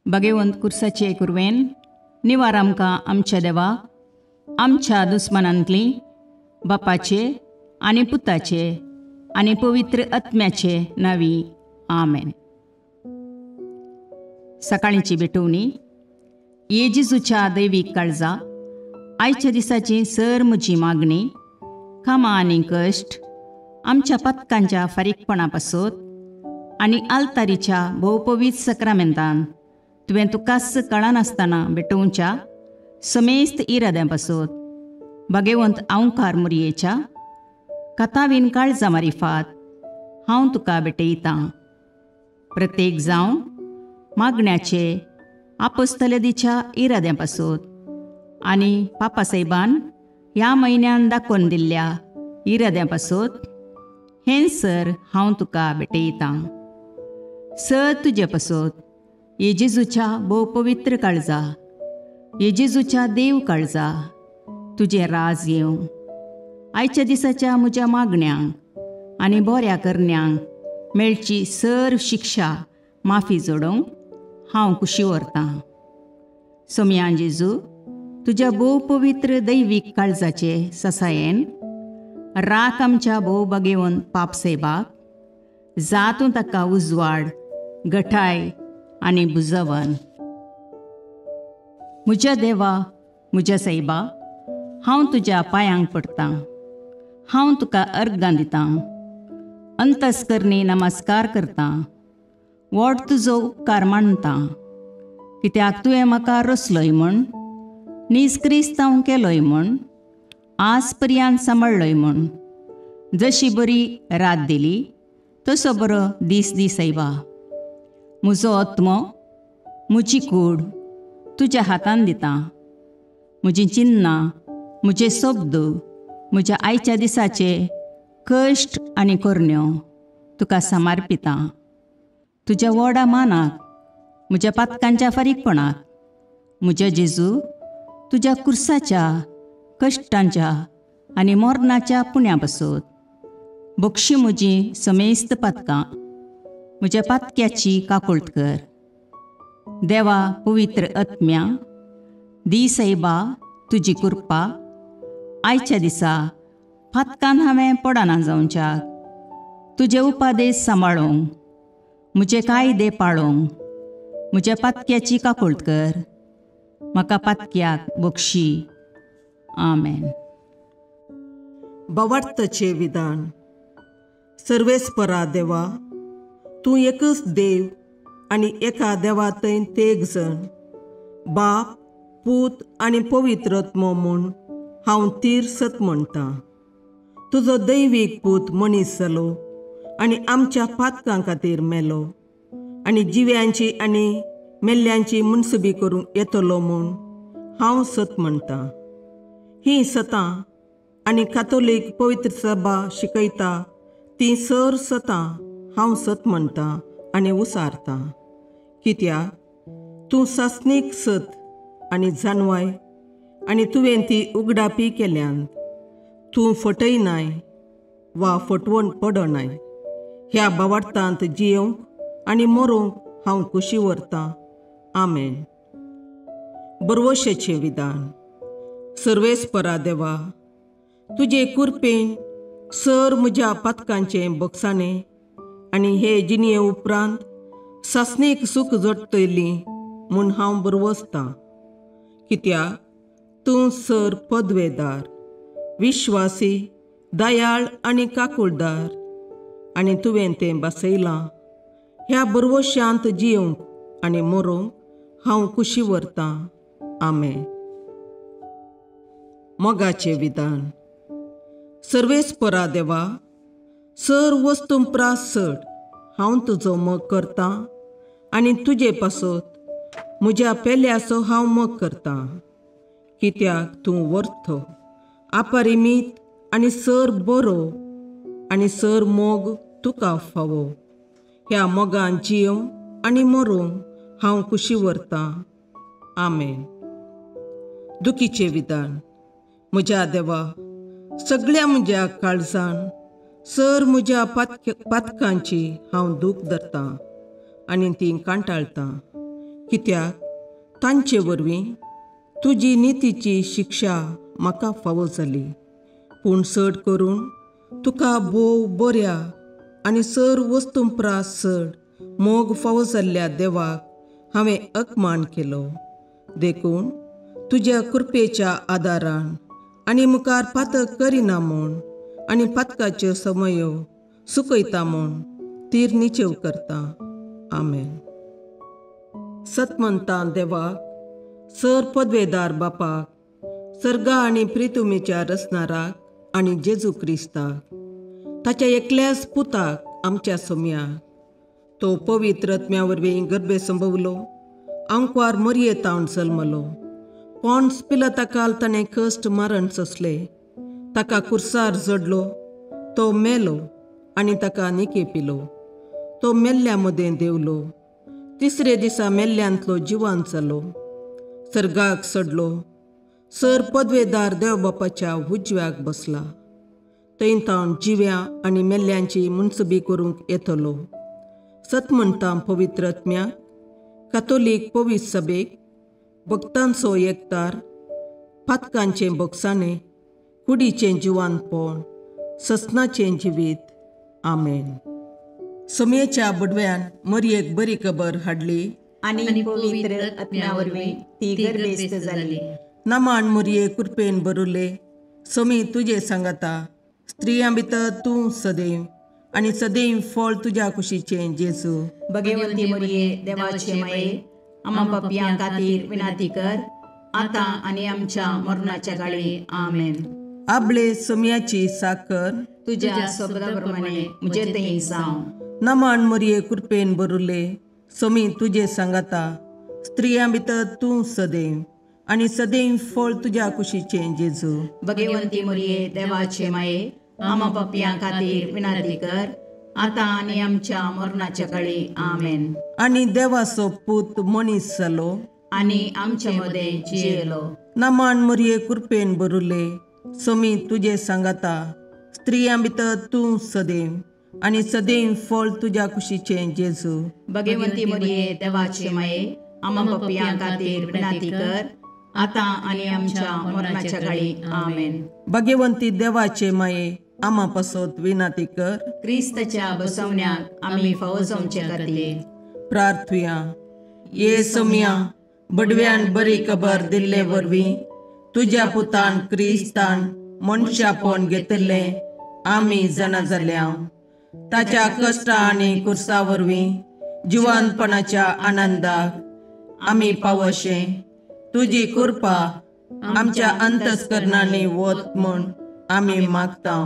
भगवंत कुर्साचे कुरवेन निवार आमकां आमच्या देवा आमच्या दुस्मनांतली बापाचे आनी पुताचे आनी पवित्र आत्म्याचे नावी आमेन. सकाळींची भेटवणी. ये जेजूच्या दैवीक काळजा, आयच्या दिसाची सर म्हजी मागणी, कामां आनी कश्ट आमच्या पथकांच्या फारीकपणा पासत आनी आल्तारीच्या भोवपवीत सक्रामेंतान तुवें तुकाच कळनासतना भेटोवच्या समेस्त इराद्यां पासत भगवंत आंवकार मुरयेच्या कथावीन काळजा मारिफात हांव तुका भेटयतां. प्रत्येक जावं मागण्याचे आपस्तलदीच्या इराद्यां पासत आनी पापासाहेबान ह्या म्हयन्यान दाखोवन दिल्ल्या इराद्यां पासत हें सर हांव तुका भेटयतां. सर तुजे पासत ये जेजूच्या भोव पवित्र काळजा, ये जेजूच्या देव काळजा, तुजें राज येवं. आयच्या दिसाच्या म्हज्या मागण्यांक आनी बऱ्या करण्यांक मेळची सर शिक्षा माफी जोडोवंक हांव कुशी व्हरतां. सोमयान जेजू तुज्या भोव पवित्र दैवीक काळजाचे ससायेन राख आमच्या भोव बागेवन पापसेबाक, जातूं ताका उजवाड गठाय आनी बुजवन. म्हज्या देवा, म्हज्या सायबा, हांव तुज्या पांयांक पडटां, हांव तुका अर्गां दितां, अंतस्करणी नमस्कार करतां, व्हड तुजो उपकार मानतां, कित्याक तुवें म्हाका रचलोय म्हूण, नीज क्रिस्तांव केलोय म्हूण, आज पर्यंत सांबाळ्ळोय म्हूण. जशी बरी रात दिली तसो बरो दीस दी सायबा. म्हजो आत्मो म्हजी कूड तुज्या हातान दितां, म्हजीं चिन्नां, म्हजे शब्द, म्हज्या आयच्या दिसाचे कश्ट आनी करण्यो तुका समर्पितां. तुज्या व्हडा मानाक, म्हज्या पातकांच्या फारीकपणाक, म्हज्या जेजू तुज्या कुर्साच्या कश्टांच्या आनी मरणाच्या पुण्या पासत बक्षी म्हजी समेस्त पातकां, म्हज्या पातक्याची काकुळट कर. देवा पवित्र आत्म्या, दी सायबा तुजी कृपा आयच्या दिसा पातकान हांवें पडना जावच्याक, तुजे उपादेश सांबाळूंक, म्हजे कायदे पाळूंक म्हज्या पातक्याची काकुळट कर. म्हाका पातक्याक बक्षी. आमेन. भावार्थाचें विधान. सर्वेस्परा देवा, तूं एकच देव आनी एका देवा थंय तेग जण, बाप, पूत आनी पवित्र आत्मो म्हूण हांव तीर सत म्हणटां. तुजो दैवीक पूत मनीस जालो आनी आमच्या पातकां खातीर मेलो आनी जिव्यांची आनी मेल्ल्यांची मुनसुबी करूंक येतलो म्हूण हांव सत म्हणटां. हीं सतां आनी कातोलीक पवित्र सभा शिकयता तीं सर सतां हांव सत म्हणटां आनी उसारतां. कित्याक तूं सासणीक सत आनी जाणवाय आनी तुवें ती उगडापी केल्यान. तूं फटयनाय वा फटवण पडनाय. ह्या भावार्थांत जियेवंक आनी मरूंक हांव कुशी व्हरतां. आमेन. बरवशेचें विधान. सर्वेस्परा देवा, तुजे कुरपेन सर म्हज्या पातकांचें बक्षाणें आनी हे जिणये उपरांत सासणीक सूख जोडटली म्हूण हांव बरवसतां. कित्याक तूं सर पदवेदार, विश्वासी, दयाळ आनी काकुळदार आनी तुवें तें बसयलां. ह्या बरवशांत जियेवंक आनी मरूंक हांव कुशी व्हरतां. आमेन. मोगाचें विधान. सर्वेस्परा देवा, सर वस्तूं प्रास चड हांव तुजो मोग करतां आनी तुजे पासत म्हज्या पेल्याचो हांव मोग करतां. कित्याक तूं वर्थ अपरिमीत आनी सर बरो आनी सर मोग तुका फावो. ह्या मोगान जियोवंक आनी मरूंक हांव खुशी व्हरतां. आमेन. दुखीचें विधान. म्हज्या देवा, सगळ्या म्हज्या काळजान सर म्हज्या पातकांची हांव दूख धरतां आनी ती कांटाळटां, कित्याक तांचे वरवीं तुजी नितीची शिक्षा म्हाका फावो जाली. पूण चड करून तुका भोव बऱ्या आनी सर वस्तूं प्रास चड मोग फावो जाल्ल्या देवाक हांवें अपमान केलो. देखून तुज्या कृपेच्या आदारान आनी मुखार पातक करिना म्हूण आनी पातकाच्यो समयो सुकयता म्हूण तीर निचेव करता. आमेन. सतमंतां देवाक, सर पदवेदार बापाक, सर्गा आनी प्रितुमेच्या रचणाराक आनी जेजू क्रिस्ताक, ताच्या एकल्याच पुताक आमच्या सोम्याक, तो पवित्र आत्म्या वरवीं गर्भे संभवलो, आंकवार मरये तावन जल्मलो, पॉन्स पिलताकाल ताणें कश्ट मरण सोंसले, ताका कुर्सार जडलो, तो मेलो आनी ताका निके पिलो, तो मेल्ल्या मदें देवलो, तिसरे दिसा मेल्ल्यांतलो जिवान जालो, सर्गाक सडलो, सर पदवेदार देव बापाच्या उजव्याक बसला, थंय तावन जिव्या आनी मेल्ल्यांची मुनसबी करूंक येतलो. सत म्हणटा पवित्र आत्म्याक, कातोलीक पवित्र सभेक, भक्तांचो एकतार, पातकांचें भोगसाणें, कुडीचें जिवानपण, ससनाचें जिवीत. आमेन. सोमयेच्या बडव्यान मरयेक बरी खबर हाडली आनी पवित्र आत्म्या वरवीं ती गर्भेस्त जाली. नमान मरये कृपेन बरुले, सोमी तुजे सांगाता, स्त्रियां भितर तूं सदैव आनी सदैव फळ तुज्या कुशीचें जेजू. भगवंती मरये देवाचे माये, आमा पापयां खातीर विनंती कर, आतां आनी आमच्या मरणाच्या काळी. आमेन. आबळे सोमयाची साकर तुज्या शब्दा प्रमाणे म्हजे थंय जावं. नमान मरये कृपेन बरुले, सोमी तुजे सांगाता, स्त्रियां भितर तूं सदैव आनी सदैव फळ तुज्या कुशीचें जेजू. भगवंती मरये देवाचे माये, आमा पापयां खातीर विनंती कर, आतां आनी आमच्या मरणाच्या काळी. आमेन. आनी देवाचो पूत मनीस जालो आनी आमच्या मदें जियेलो. नमान मरये कृपेन बरुले, सोमी तुजे सांगाता, स्त्रियां भितर तूं सदैव आनी सदैव फळ तुज्या कुशीचें जेजू. भगवंती मरये देवाचे माये, आमा पापयां खातीर विनंती कर, आतां आनी आमच्या मरणाच्या काळी. आमेन. भगवंती देवाचे माये, आमा पासत विनंती कर, क्रिस्ताच्या बसवण्याक आमी फावो जावचे खातीर. प्रार्थुया. ये सोमया, बडव्यान बरी खबर दिल्ले वरवीं तुज्या पुतान क्रिस्तान मनशापण घेतिल्लें आमी जाणा जाल्या. ताच्या कश्टा आनी कुर्सा वरवीं जिवानपणाच्या आनंदाक आमी पावशे तुजी कृपा आमच्या अंतस्करणांनी वत म्हूण आमी मागता.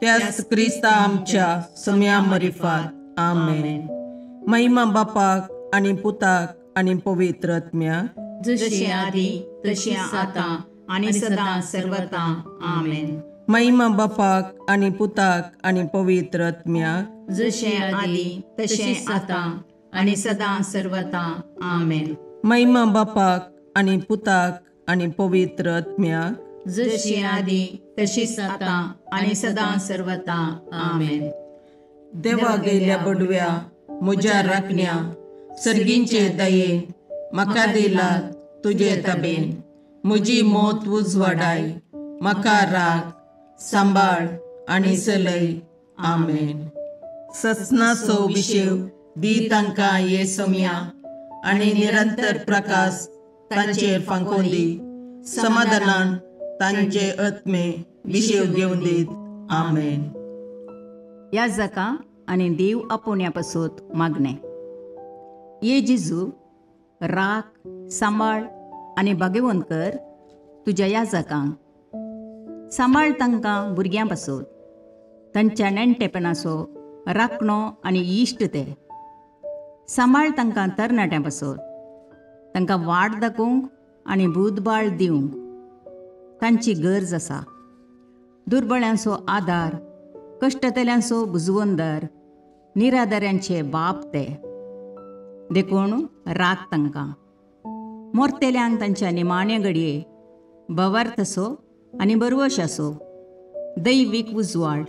त्याच क्रिस्ता आमच्या सम्या मरिफात. आमेन. महिमा बापाक आनी पुताक आनी पवित्र आत्म्याक, जशी आदी तशी आतां आनी सदां सर्वता. आमेन. महिमा बापाक आनी पुताक आनी पवित्र आत्म्याक, जशें आदी तशें आतां आनी सदां सर्वता. आमेन. महिमा बापाक आनी पुताक आनी पवित्र आत्म्याक, जशी आदी तशीच आतां आनी सदां सर्वता. आमेन. देवा गेल्या बडव्या म्हज्या राखण्या, सर्गींचे दयेन म्हाका दिला तुजे तबेन, म्हजी मोत उजवाडाय, म्हाका राख सांबाळ आनी चलय. आमेन. ससनाचो विशेव दी तांकां ये सोमया आनी निरंतर प्रकाश तांचेर फांकोवन दी, समाधानान तांचे आत्मे विशेव घेवन दीत. आमेन. ह्या जाका आनी देव आपोवण्या पासत मागणें. ये जेजू, राख सांबाळ आनी भाग्यवंत कर तुज्या ह्या जाकांक. सांबाळ तांकां भुरग्यां पासत, तांच्या नेणटेपणाचो राखणो आनी इश्ट ते. सांबाळ तांकां तरणाट्यां पासत, तांकां वाट दाखोवंक आनी बुदबाळ दिवंक तांची गरज आसा. दुर्बळ्यांचो आदार, कश्टतल्यांचो बुजवंदर, निराधाऱ्यांचे बाप ते. देखून राख तांकां. मोरतेल्यांक तांच्या निमाणे घडये भवार्थाचो आनी बरवशाचो दैवीक उजवाड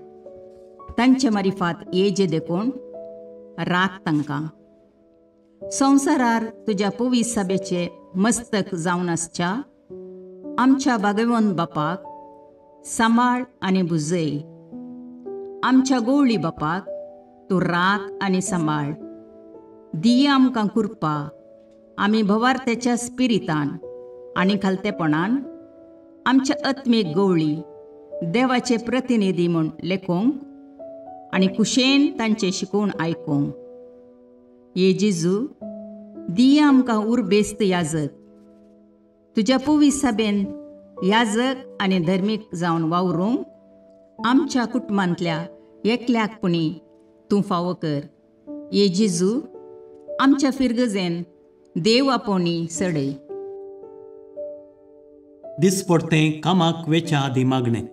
तांचे मारिफात येजे देखून राख तांकां. संवसारार तुज्या पवीस सभेचे मस्तक जावन आसच्या आमच्या भागवंत बापाक सांबाळ आनी बुजय. आमच्या गोवळी बापाक तूं राख आनी सांबाळ. दिया आमकां कृपा आमी भवार्थ्याच्या स्पिरितान आनी खालतेपणान आमच्या आत्मीक गवळी देवाचे प्रतिनिधी म्हूण लेखूंक आनी कुशेन तांचें शिकोवन आयकूंक. ये जेजू, दिया आमकां उर्बेस्त याजक, तुज्या पवीस सभेन याजक आनी धर्मीक जावन वावरूंक आमच्या कुटुंबांतल्या एकल्याक पुणी तूं फावो कर. ये जेजू, आमच्या फिरगजेन देव आपोवणी सडय. दिसपडतें कामाक वेच्या आदी मागणें.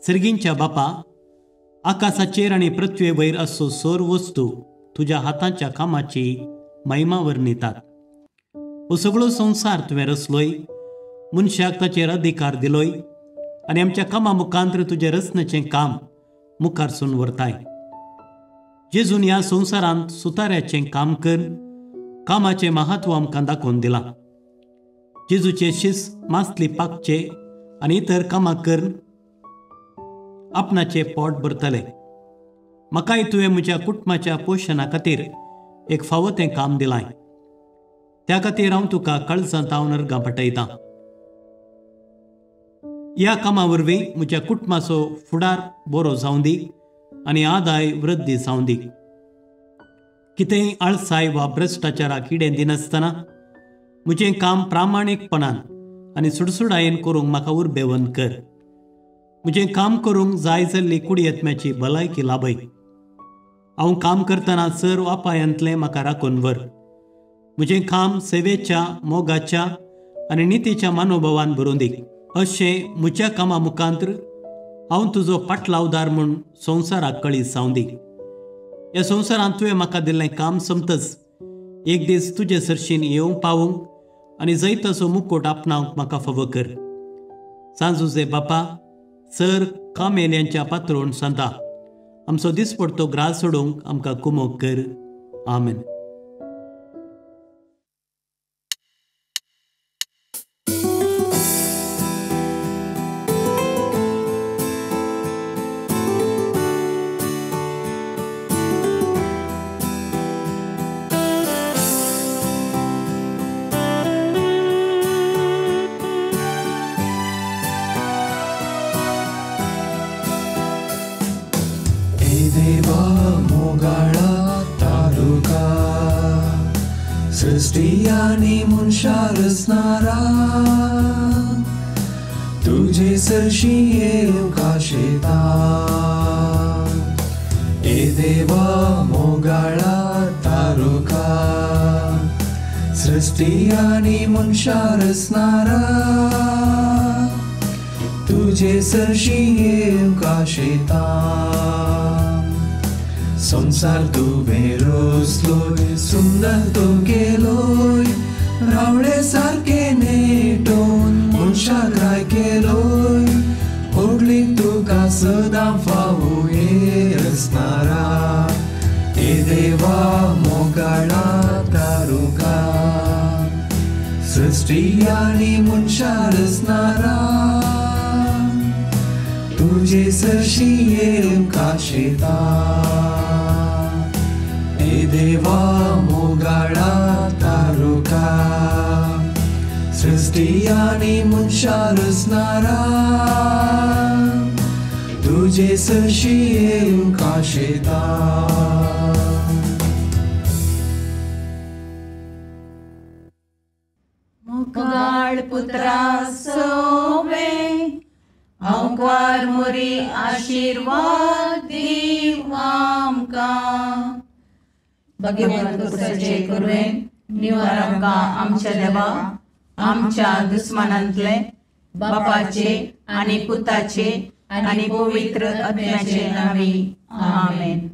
सर्गींच्या बापा, आकाशाचेर आनी पृथ्वे वयर असो सोर वस्तू तुज्या हाताच्या कामाची महिमा वर्णितात. हो सगळो संवसार तुवें रचलोय, मनशाक ताचेर अधिकार दिलोय आनी आमच्या कामा मुखांतर तुजें रचण्याचें काम मुखारसून व्हरताय. जेजून ह्या संवसारांत सुताऱ्याचें काम कर कामाचें महत्व आमकां दाखोवन दिलां. जेजूचे शिस मासली पाकचे आनी इतर कामां करून आपणाचें पोट भरतले. म्हाकाय तुवें म्हज्या कुटुंबाच्या पोशणा खातीर एक फावो तें काम दिलां. त्या खातीर हांव तुका काळजांत हांव अर्गां पाठयतां. ह्या कामा वरवीं म्हज्या कुटुंबाचो फुडार बरो जावं दी आनी आदाय वृद्धी जावं दी. कितेंय आळसाय वा भ्रश्टाचाराक किडें दिनासतना म्हजें काम प्रामाणीकपणान आनी सुडसुडायेन करूंक म्हाका उर्बेवंत कर. म्हजें काम करूंक जाय जाल्ली कुडयेत्म्याची भलायकी लाभय. हांव काम करतना सर वापायांतलें म्हाका राखून व्हर. म्हजें काम सेवेच्या, मोगाच्या आनी नितीच्या मनोभावान भरून दी. अशें म्हज्या कामा मुखांतर हांव तुजो पाटलावदार म्हूण संवसाराक कळीत जावं दी. ह्या संवसारांत तुवें म्हाका दिल्लें काम सोंपतच एक दीस तुजे सरशीन येवंक पावूंक आनी जैताचो मुकोट आपणावंक म्हाका फावो कर. सांजुजे बापा, सर कामेल्यांच्या पात्रोण सांता, आमचो दिसपडतो ग्रास सोडूंक आमकां कुमोक कर. आमेन. सृष्टी मनशा रचणारा तुझे सरशी येवंक आशेता. ए देवा मोगाळा तारुका, सृष्टी आनी मनशा रचणारा तुझे सरशी येवंक आशेता. संसार तुवें रचलोय, सुंदर तो केलोय, रावळे सारके नेटोवन मनशाक राय केलोय. होडली तुका सदां फावो हे रचणारा, हे देवा मोगाळा तारुका, सृष्टी आनी मनशा रचणारा तुझे सरशी येवंक आशेता. हे देवा मोगाळा तारुका, सृष्टी आनी मनशा रचणारा तुझे सरशी येवंक आशेता. मोगाळ पुत्रा सोवे हांवकार मोरी आशिर्वाद दीव आमकां. भगवंत कुसाचे कुरवेन निवार आमकां आमच्या देवा, आमच्या दुस्मानांतले बापाचे आनी पुताचे आनी पवित्र आत्म्याचे नांवी आमेन.